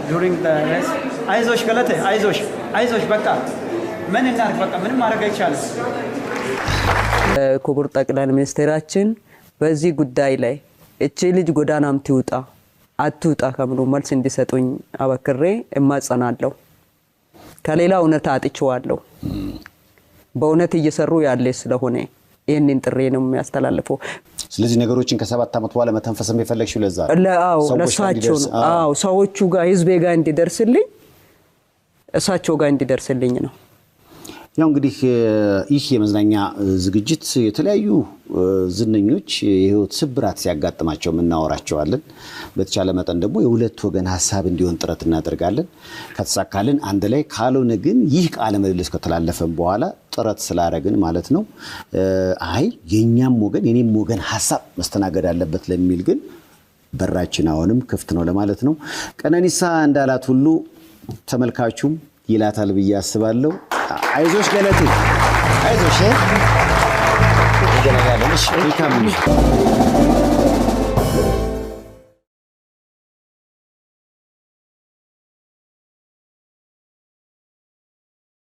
During race አይዞሽ ገለቴ፣ አይዞሽ፣ አይዞሽ። በቃ ምን እናድርግ? በቃ ምንም ማድረግ አይቻልም። ክቡር ጠቅላይ ሚኒስትራችን በዚህ ጉዳይ ላይ እቺ ልጅ ጎዳናም ትውጣ አትውጣ ከምሉ መልስ እንዲሰጡኝ አበክሬ እማጸናለሁ። ከሌላ እውነት አጥቼዋለሁ። በእውነት እየሰሩ ያለ ስለሆነ ይህንን ጥሪ ነው የሚያስተላልፈው። ስለዚህ ነገሮችን ከ7 ዓመት በኋላ መተንፈስም የፈለግሽው ለዛ ነው። አዎ፣ ሰዎች ጋር ለእሳቸው እንዲደርስ። ነው። አዎ፣ ሰዎቹ ጋር፣ ህዝቤ ጋር እንዲደርስልኝ፣ እሳቸው ጋር እንዲደርስልኝ ነው። ያው እንግዲህ ይህ የመዝናኛ ዝግጅት የተለያዩ ዝነኞች የህይወት ስብራት ሲያጋጥማቸው እናወራቸዋለን። በተቻለ መጠን ደግሞ የሁለት ወገን ሀሳብ እንዲሆን ጥረት እናደርጋለን። ከተሳካልን አንድ ላይ፣ ካልሆነ ግን ይህ ቃለ ምልልስ ከተላለፈን በኋላ ጥረት ስላረግን ማለት ነው። አይ የእኛም ወገን የኔም ወገን ሀሳብ መስተናገድ አለበት ለሚል ግን በራችን አሁንም ክፍት ነው ለማለት ነው። ቀነኒሳ እንዳላት ሁሉ ተመልካቹም ይላታል ብዬ አስባለሁ። አይዞሽ ገለቴ፣ አይዞሽ። እንገናኛለን። እሺ፣ መልካም ምሽት።